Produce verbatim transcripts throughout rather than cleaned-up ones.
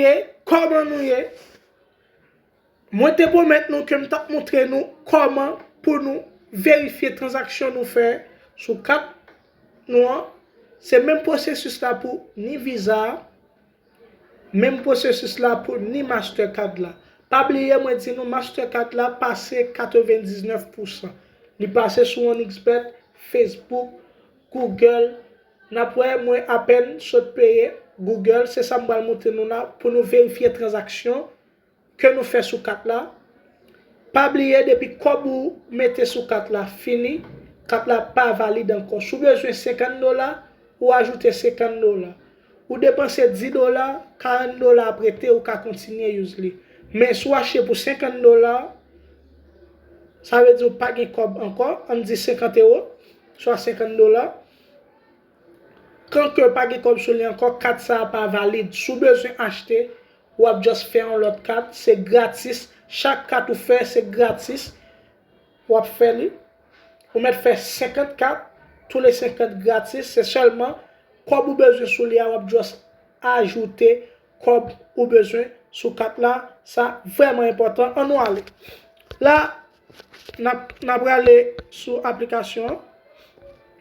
ye, kòman nou ye? Mwen te pwomèt nou ke m t ap montre nou kòman pou nou verifye tranzaksyon nou fè sou kat nou an. Se menm pwosesis la pou ni Visa a, menm pwosesis la pou ni Mastercard la. Pa bliye mwen di nou Mastercard la pase katrevendiznèf pousan. Li pase sou OneXBet, Facebook, Google. N ap wè mwen apèn sot peye Google, se sa m pral montre nou la pou nou verifye tranzaksyon ke nou fè sou kat la. Pa bliye depi kòb ou mete sou kat la fini, kat la pa valid ankò. Si w bezwen senkant dola, ou ajoute senkant dola. Ou depanse dis dola, karant dola ap rete, ou ka kontinye use li. Men si w achte pou senkant dola, sa vle di ou pa gen kòb ankò, ann di senkant ewo, swa senkant dola. Kan ke pa gen kòb sou li ankò, kat sa a pa valid. Si w bezwen achte, w ap just fè yon lòt kat, se gratis. Chak kat ou fè, se gratis. W ap fè li. Ou mèt fè senkant kat, tou le senkant gratis. Se sèlman kòb ou bezwen sou li a, w ap just ajoute kòb ou bezwen sou kat la. Sa vrèman enpòtan. Ann nou ale. La, n ap, n ap prale sou aplikasyon an.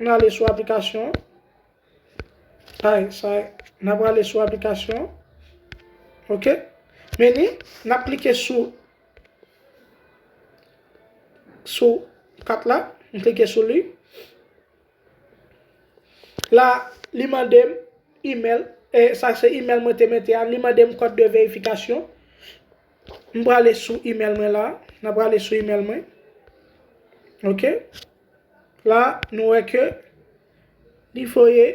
N ale sou aplikasyon an. Ay, sa, n ap prale sou aplikasyon an. Ok? Men ni, n ap klike sou, sou kat la. M klike sou li. La, li mande m imèl. E, sa se imèl mwen te mete a. Li mande m kòd de verifikasyon. M prale sou imèl mwen la. N ap prale sou imèl mwen. Ok? La, nou wè ke li voye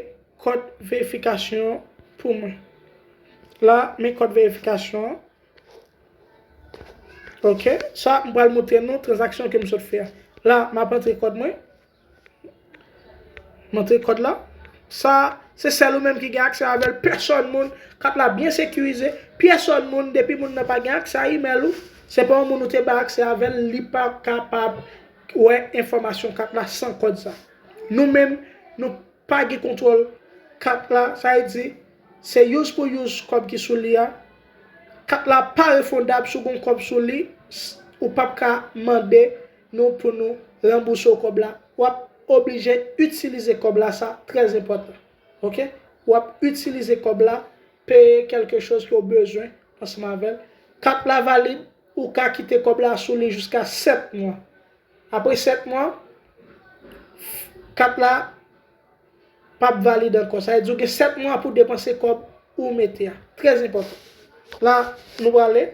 kòd verifikasyon pou mwen. La, men kòd verifikasyon an. Ok, sa, m pral montre nou tranzaksyon ke m sot fè a. La, m ap antre kòd mwen. M antre kòd la. Sa, se sèl ou menm ki gen aksè avè l. Pèsòn moun, kat la byen sekirize. Pèsòn moun, depi moun nan pa gen aksè a imèl ou, se pa yon moun ou te bay aksè avè l, li pa kapab wè enfòmasyon kat la san kòd sa. Nou menm, nou pa gen kontwòl kat la, sa vle di, se use pou use kòb ki sou li a. Kat la pa refondab, si w gen kòb sou li, s-, ou p ap ka mande nou pou nou ranbouse w kòb la. W ap oblije itilize kòb la, sa trè enpòtan. Ok? W ap itilize kòb la, peye kèlke choz ke w bezwen ansanm avè l. Kat la valid, ou ka kite kòb la sou li jiska sèt mwa. Apre sèt mwa, kat la p ap valid ankò. Sa vle di ou gen sèt mwa pou depanse kòb ou mete a. Trè enpòtan. La, nou prale.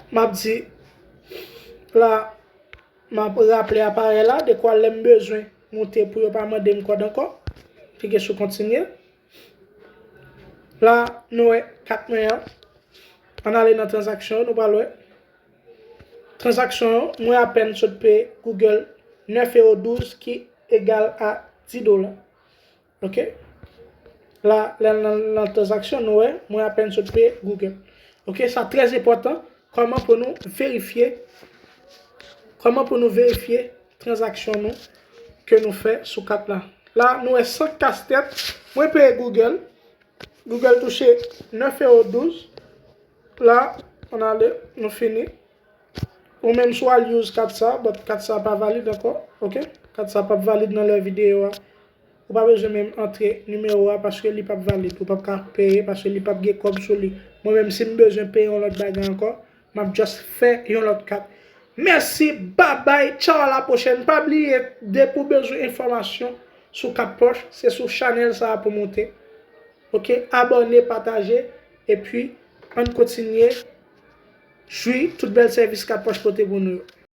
M ap di, la, m ap raple aparèy la, dekwa lè m bezwen moute pou yo pa mande m kòd ankò. Klike sou kontinye. La, nou wè kat mwen an. Ann ale nan tranzaksyon, nou pral wè. Tranzaksyon an, mwen apèn sot peye Google nèf ewo douz ki egal a dis dola. Ok? La, lè nan, nan tranzaksyon, nou wè, mwen apèn sot peye Google. Ok, sa trè enpòtan. Kòman pou nou verifye, kòman pou nou verifye tranzaksyon nou ke nou fè sou kat la. La, nou wè san kastèt, mwen peye Google. Google touche nèf ewo douz. La, ann ale, nou fini. Ou menm si w al use kat sa, but kat sa pa valid ankò, ok? Kat sa p ap valid nan lè videyo a. Ou pa bezwen menm antre nimewo a paske li p ap valid. Ou p ap ka peye paske li p ap gen kòb sou li. Mwen menm, si m bezwen peye yon lòt bagay ankò, m ap just fè yon lòt kat. Mèsi, babay, tchaw, a la pwochèn. Pa bliye, depi w bezwen enfòmasyon sou kat pòch, se sou chanèl sa a pou w monte. Ok, abòne, pataje, epi ann kontinye jwi tout bèl sèvis kat pòch pote pou nou yo.